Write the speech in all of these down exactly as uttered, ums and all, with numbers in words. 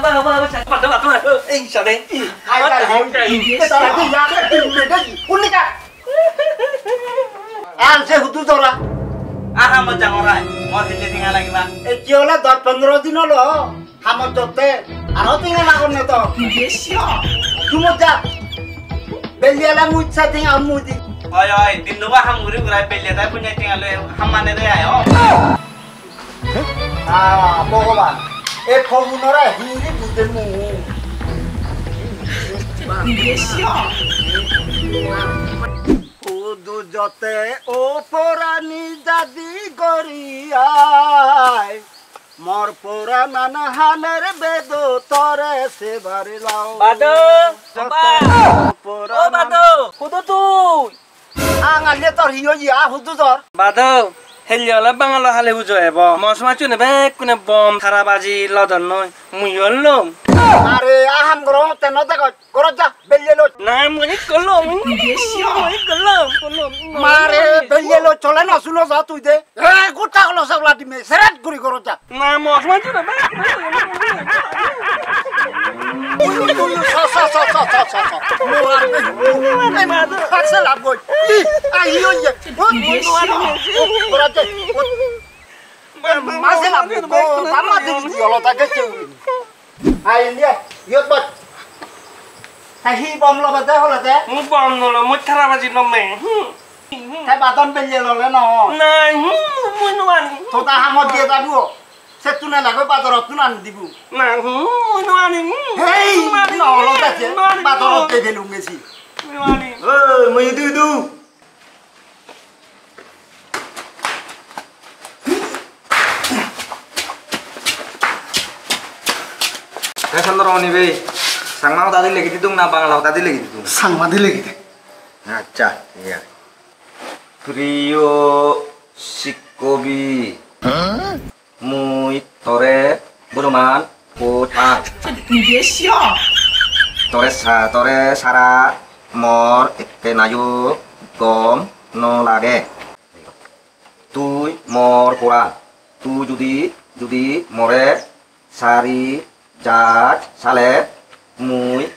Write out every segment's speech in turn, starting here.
Bado, bado, bado. Ei, sare. Ai, ai, ai. Ei, sare, tuo yak, tuo mede, unika. Ar se hudu dora. Aha, moja gorai. Mor hille tenga lagiba. Ei, ki holo, dosh pondro din holo. Hamot jotte. Aro tenga lagonne to. Tumo ja. Belle ala mui sa tenga mui di. Oi, oi, din duba ham guri gurai belle dai punya tenga loi ham mane de ayo. Ah, Bhogoban, e phogunore hingiri bujemmu? Hudu jotte o porani jadi gori ai, mor poranan haner bedo tore sebar lao. Bado, jotte Baba. O poranan Bado, hudu tui? Ang aile tor hi oye, a hudu tor? Bado, helle ole Bangalo hali pujo ebo. Mo somajjune bekkune bom tara baji lodonnoi. Mui ollo. Are a ham goro te no degoj. Gorot ja, belle loj. Na, mui gollo, mui gollo, gollo. Mare, belle loj, chole no suno ja tui de. E, gutta golo sagla dime, seret guri gorot ja. Na, mos mos na, ba. Ui, ui, ui, ui, sa, sa, sa. Morar be. Ai, ma, do. Khase lab goi. I, ai, i, oi, ye. Oi, oi, oi, oi. Ora te. Oi. Ma, ma, se lab goi. Ko, ba, ma, de, di, olo, ta, ke, ke. Ai, India. Yot, bot. Ta, hi, bom, lo, ba, de, holo, de. Mu, bom, no, lo, mu, thara, ba, ji, lo, me. Hmm. Hmm. Ta, ba, don, belle, lo, le, no. Na, hmm, mu, no, ani. To, ta, ha, mo, de, ta, duo. Settun elagoi bazarot tun ani dibo. Na, hmm, mui no anim, hmm. Hei, mui no anim, no olo gacche, mui no anim, bazarot no. Dei pelung gesi. Mui no anim. Oi, mui idu idu. Te Chandramoni bhei, Changma hodadi legi didung na Bangla hodadi legi didung? Changmadi legi de. Accha, iya. Priyo sikkobi. Mui tore bojoman poj pang. Tore sa-, tore sara mor ekkenayo gom no lage. Tui mor poran. Tui judi, judi more sari jaj sale mui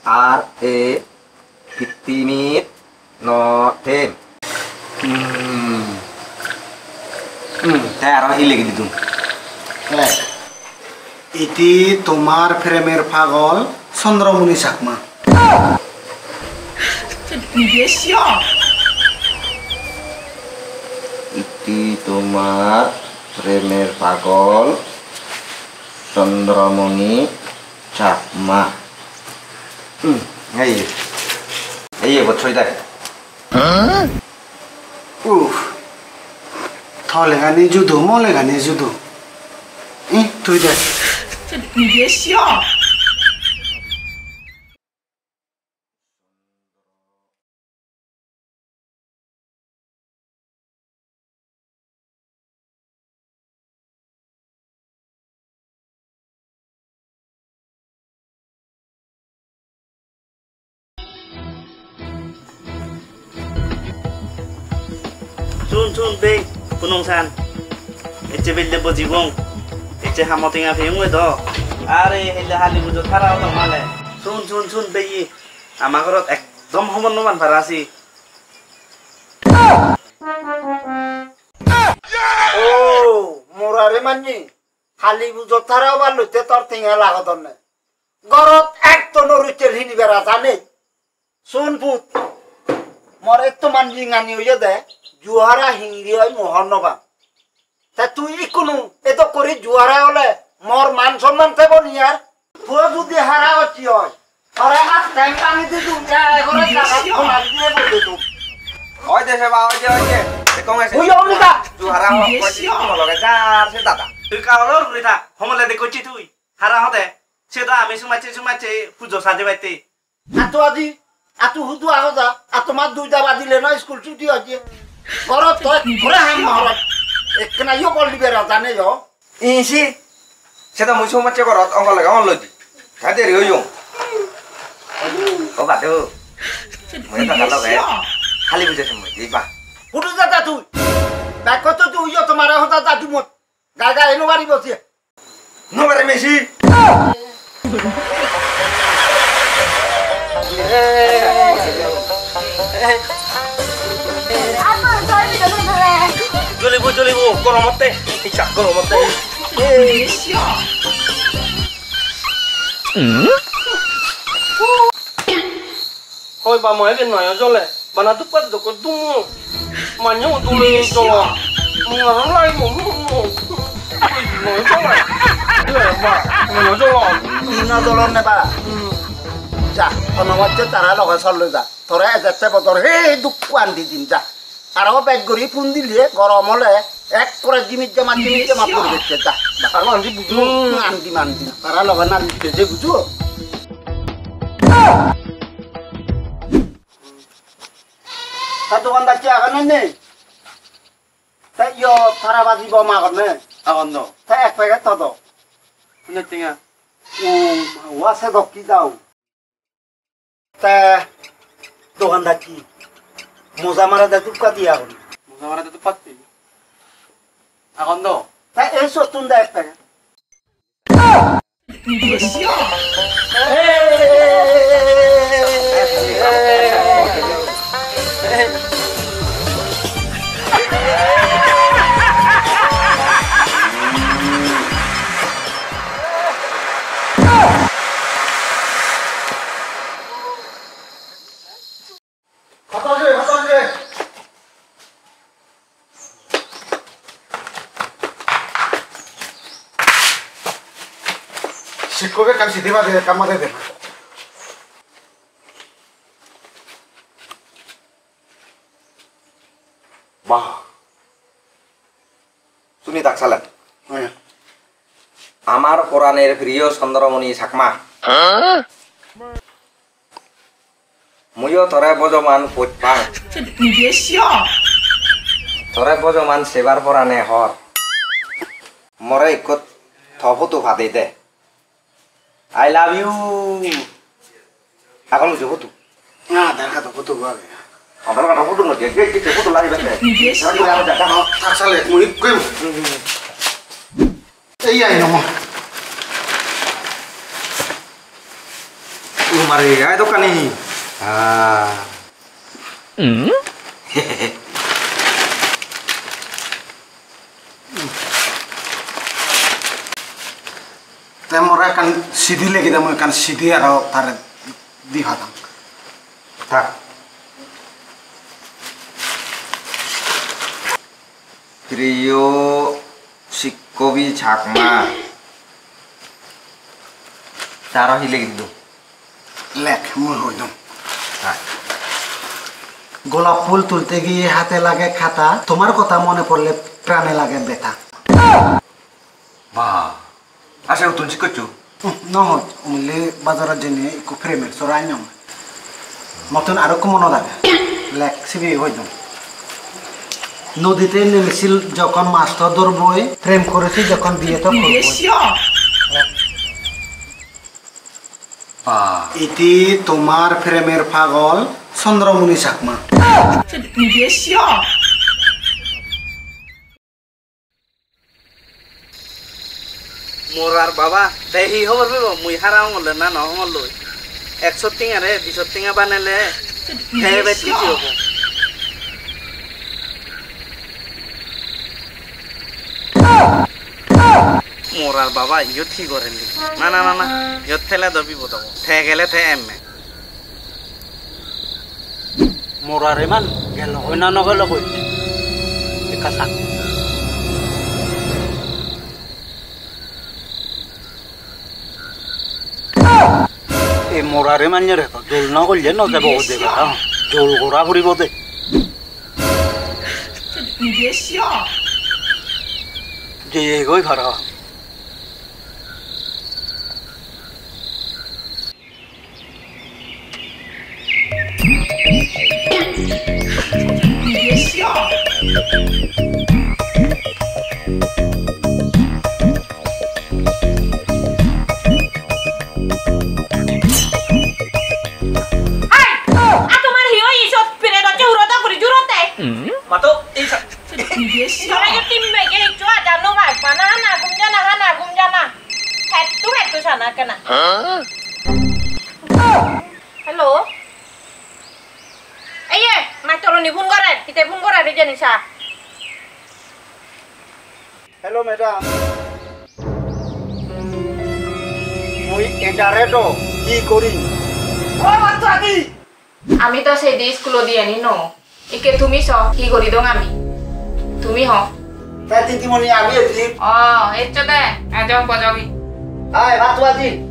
ar e pittimit no them. Hmm. Hmm, te aro hi legi didun? Eh, iti tomar premer pagol Chandramoni Chakma. Iti tomar premer pagol Chandramoni Chakma. Hmm, ei. Ei, ei, bot soi dai. Uff. To legani judo, mo legani judo. Ih, tui dai. Sun, sun, bei, punong san. Ecche belle bojibong. Ecche hamo tenga peyong oi do. Are, helle hali pujo thara odong male. Sun, sun, sun, bei. Ama gorot ekdom hobor no pan parasi. O, morare manni. Hali pujo thara obar lotte tor tenga lagodonne. Gorot ekto no ruccher hini bera jane. Sun put, mor ettoman jingani oyede, juo hara hingiri oi mui hobor no pang. Te tui ikkunu edok guri juo hara ole mor man somman tebo ni ar? Tui judi hara gocchi oi, tore at teng bangi di dun, te egore jagat khona diye boi dun. Oi de seba, oi de, oi de. Te kong ese. Ui, oi de. Juo hara ho, oi de, mo loge jar se dada. Tui ka olor guri tha, homole de gocchi tui. Hara hode, se do ami sumacche sumacche pujo saje batte. Atto aji, atto hudu ago ja, atto ma duita bajile na school chuti oye. Gorot to ekkore ham no horon. Ekkena yo bol dibe ra jane yo. Isi, se do mui somacche gorot ongo lege on lodi. Ta deri oyong. O badu. Mui ta kalo be. Hali pujo somoy di ba. Hudu ja ja tui. Bekko to tui yo tomare hoda ja dumot. Gai gai eno bari bosi. No bare mesi. Jolibo, jolibo, goromotte. Hissa goromotte. Hoi ba, mo iben noyo jole. Bana duppat dokko dumo. Manye udule jolo. Mungaro lai mo, mo, mo. Noyo jole. Ba, noyo jolo. Ino jolon ne ba? Hmm. Ja, hono motte tara loge sol loi ja. Tore ejette bodor he dukko andi dim ja. Aro bek guri phone dile gorom ole ekkore jimit jamat, jimit jamat guri dette ja. Aro andi bujo. Hmm, andi mandi. Tara loge na dite je bujo. Ta dogan dacche agon ne? Ta yo tara baji bom agon ne? Agon do. Ta ek packet to do. Hune tenga? O, wa se dokki dau. Ta dogan dacche. Moja mara da dukka di agon. Moja mara da dukka di. Agon do. Ta ei sottun da ek packet. Hoto je, hoto je. Sikko be ekkan sidi bade ekkan made de. Bah. Suni tak salen. Oya. Amar poraner priyo Chandramoni Chakma. Muiyo tore bojoman poj pang. Tore bojoman sebar porane hor. More ikko to photo padei de. I love you. Agon uju photo. Na, dar khato photo go age. Adar khato photo no, je, je, je, photo lagi bete. Yes. Dar khato photo lagi bete. Tak sale, mui koi. Ei ai no. Umare, ai dokani. Ah. Te more ekkan sidi legi de, mui ekkan sidi aro tare di padang. Tak. Priyo Sikkobi Chakma. Te aro hi legi didung? Lek, mui hoi dong. Hai. গোলাপ ফুল তুলতে গিয়ে হাতে লাগে কাঁটা, তোমার কথা মনে পড়লে প্রাণে লাগে ব্যথা। Ba. Ase uttun sikkochu? Hmm, no hoj, umile bazarot jeinei ikko frame-er sora aniyong. Mottun aro ekko monot age. Lek, sibe hoi dong. নদীতে নেমেছিল যখন মাছ তো ধরবই, প্রেম করেছি যখন বিয়ে তো করবই। Ba. ইতি তোমার প্রেমের পাগল চন্দ্রমণি Chakma. Morar baba, te hi hobor pebo? Mui hara hongor loi na no hongor loi? Ekso tenga re, biso tenga banele, te ebet huji obo. Morar baba, iyot hi gorendi? Na, na, na, na, iyot thele do bipod obo. Te gele te emme. Morare man gelo hoi na no gelo hoi. Ekka sak. Ei morare manyere to jol no golle no jebo ode ba. Jol gora puribo de. Jeye goi para. Ai, a tomar hi oye sot pire docche huro da guri jurotte? Mato, ei sa- Tara yo tin bege hicchu aja no pai, bana hana gum jana, hana gum jana. Hettu hettu sana kena. Hello. Eye, mastoruni phone gorer, hite phone gorer hijeni sa. Hello, madam. Mui ejare do hi gori? O, matto adi. Ami to sei di iskulo diyeni no. Ikke tumi so, hi guri dong ami? Tumi ho. Te didimoni, ami ejim. O, eccho de, ejong bojogi. Ai, matto adi.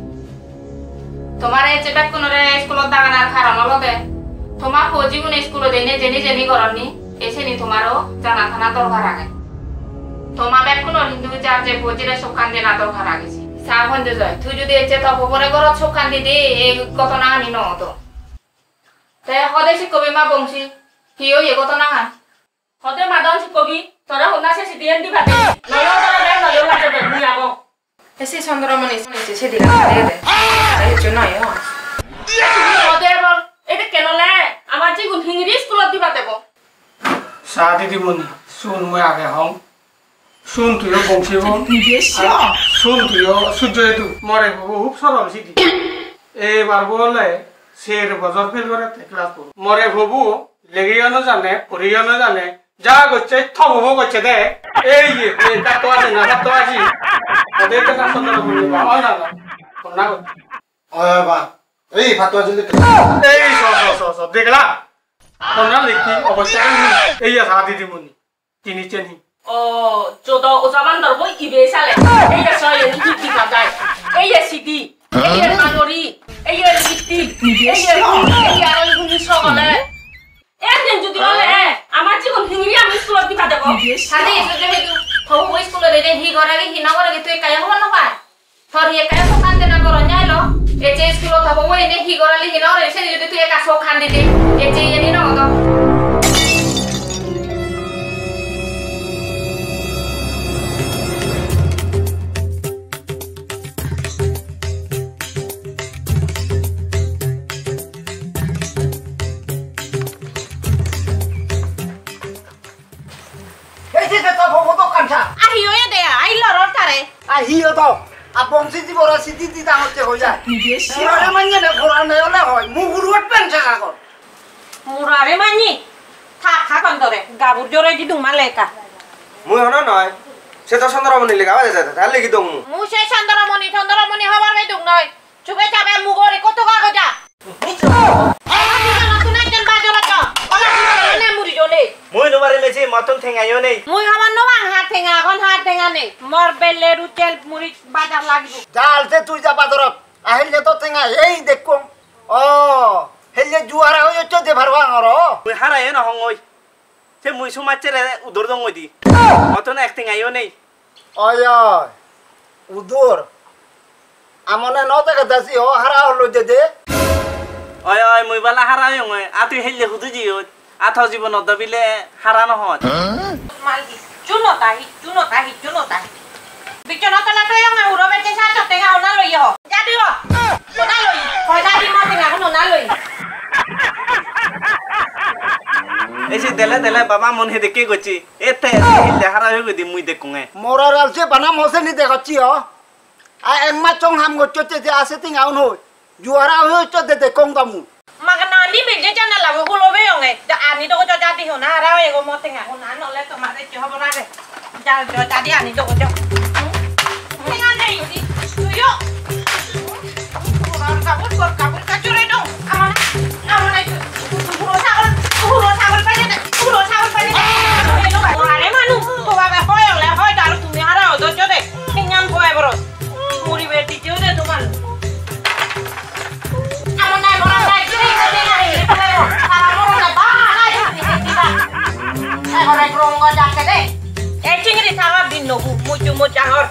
Tomare ecche bekkunore iskulot daganar karon olode, toma pojigune iskulot ene jeni jeni goronni, e seni tomaro jana thana dorkar age. Toma bekkunor hintu jar je pojire sokkan dena dorkar age se. Sa Honjoy, tui judi ecche to pobore gorot sokkan dide, ei ghotona ani no odo. Te hode sikkobi ma Bongsi, hi oye ghotonagan? Hode madon sikkobi, tore honna se sidiyen dibade. Noyo tore de, noyo lajebe, mui agong. Te se Chandramoni, se sidi lagade de. Te hicchu noi o. Hode ebor, ede kenole, amar jigun hingiri iskulot dibadebo. Sa didimoni, sun mui age hong. Sun tuiyo Bongsi bon. Sun tuiyo Sujjo edu. More bobo hub sorol sidi. Ebar bo ole ser bojor fail gorette class four. More bobo legiyo no jane, poriyo no jane. Ja gocche, to bobo gocche de. Ei ye, ei gatto ase na, gatto ase. Ode to gatto na, oi na, na. Konna gocche. Oi, oi, ba. Ei, phatto ase de. Ei, so, so, so, so, degla? Konna lekhi, obosta ni. Ei ya, sa didimoni. Tini chen hi? O, jodo oja bandor bo ibe sale. Ei ya, so, ei ni hi hi ha jai. Ei ya, sidi. Ei ya, nangori. Ei ya, litti. Ei ya, ei ya, aro iguni sogole. Ekdin judi ole, eh, amar jigun hingiri ami iskulot diba debo. Sadi, sujjo hedu. Tobo iskulot ede hi goregi, hi no goregi, tui ekka hobor no pai. Tor hi ekka sokkan dena goron nyai lo. Ecche iskulot tobo bo ene hi gorali, hi no gorali, seni judi tui ekka sokkan didi. Ecche iyeni no odo. Ei je, je, to bobo dokkan sa. A hi oye de, ai loror tare. A hi odo? A Bongsi di bora sidi di dang hocche hoi jai. Murare manye ne, gora ne ole hoi. Mu guru et pen sa kagor. Murare manye. Thak, thak on tore. Gabur jore di dung male ekka. Mui hono noi. Se to Chandramoni lega bade jade, ta legi dong mu. Mu se Chandramoni, Chandramoni hobar pai dung noi. Chube chabe mugor ikko toga goja. Micho. Ei, ami jana tun ekjon bajar oto. Ola tun ne muri jone. Mui no mari meji, mottun tenga yo nei. Mui hobor no pang, har tenga agon, har tenga nei. Mor belle ruchel muri bajar lagibo. Jal se tui ja bazarot. Ahille to tenga ei dekkong. O, hille juara oi occho de parpang oro. Mui hara yo no hongoi. Se mui sumacchere udor dongoi di. Mottun ek tenga yo nei. Oi, oi. Udor. Amone no dega dasi o hara holo dede. Oi, oi, mui bala hara oyongoi. A tui helle hudu jiyot. A to jibonot do bile hara no hoj. Mal di. Chuno ta hi, chuno ta hi, chuno ta hi. Bichona tola toyonge huro bete sa to tenga ona loye ho. Jadi ho. Ona loye. Ho jadi mo tenga ona loye. Ei se dele dele baba mon hedekke gocche. Ette hille hara hoye goi di mui dekkunge. Morar alse bana mose ni dekocchi o. A ek mas song ham goccho te je ase ting aun hoi. Juara hoi hoccho de dekkong da mui. Magana ni mil je janala bo hulo be onge. Da ani do jo jadi hona hara hoye go mo tenga hona nole tomare je hobor age. Ja jo jadi ani do jo. Tenga nei di. Tuyo. Gorkabur, gorkabur, kachore dong. Amana, amana, huro sagol, huro sagol paide, huro sagol paide. Elo ba, ore manu, to babe hoi ole, hoi daru tumi hara odo jode. Hingan hoi boro. Muri beti jode tuman. Amana, amana, dai, dai, dai, dai, dai, dai, para moro na ba, dai, dai, dai, dai. Ego rai rongo jakke de. E chingri saga binno bu, muju mujangor.